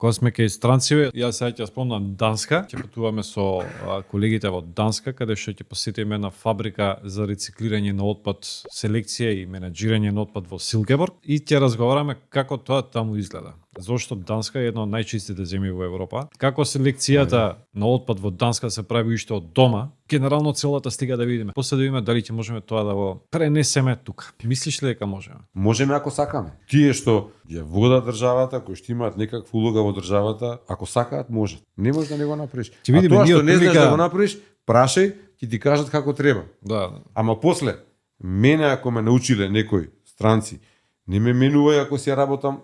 Кога сме кај странци, јас сега ќе спомнам Данска, ќе патуваме со колегите во Данска, каде што ќе посетиме една фабрика за рециклирање на отпад, селекција и менаџирање на отпад во Силкеборг и ќе разговараме како тоа таму изгледа. Зошто Данска е една од најчистите земји во Европа. Како селекцијата на отпад во Данска се прави уште од дома, генерално целата стига да видиме. После да видиме дали ќе можеме тоа да го пренесеме тука. Мислиш ли дека можеме? Можеме ако сакаме. Тие што ја водат државата, кои што имаат некаква улога во државата, ако сакаат можат. Не можеш да не го направиш. Ќе видиме, а тоа ние што не знаеш отприлика- да го направиш, прашај, ќе ти кажат како треба. Да. Ама после, мене ако ме научиле некои странци, не ме менувај ако си ја работа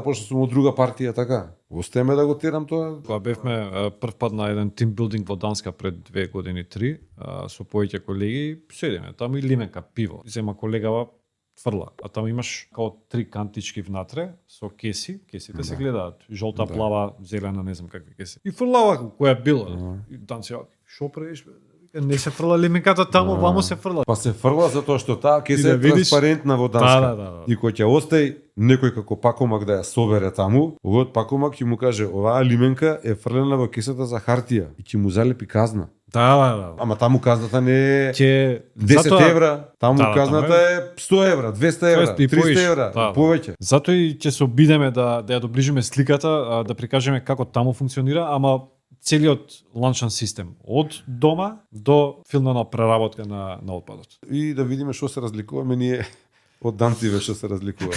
пошто сум од друга партија, така. Остаеме да го терам тоа. Кога бевме прв пат на еден тим билдинг во Данска пред 2 години, 3, со повеќе колеги, седиме таму и лименка пиво. Зема колегава фрла, а таму имаш као 3 кантички внатре со кеси, кесите се гледаат, жолта, плава, зелена, не знам какви кеси. И фрлава која била. И Данци, шо правиш бе? Не се фрла лименката таму, вамо се фрла. Па се фрла затоа што таа ќе И се да видиш- транспарентна во Данска. Да. И кој ќе остаи некој како пакомак да ја собере таму, овој пакомак ќе му каже оваа лименка е фрлена во кесата за хартија и ќе му залепи казна. Да. Ама таму казната не е Ќе 10 евра, таму Да, казната таму е 100 евра, 200 евра, 200 и 300 поиш. евра, Да. повеќе. Затоа и ќе се обидеме да ја доближиме сликата, да прикажеме како таму функционира, ама целиот ланчен систем од дома до филна преработка на отпадот. И да видиме што се разликуваме ние од данциве што се разликува.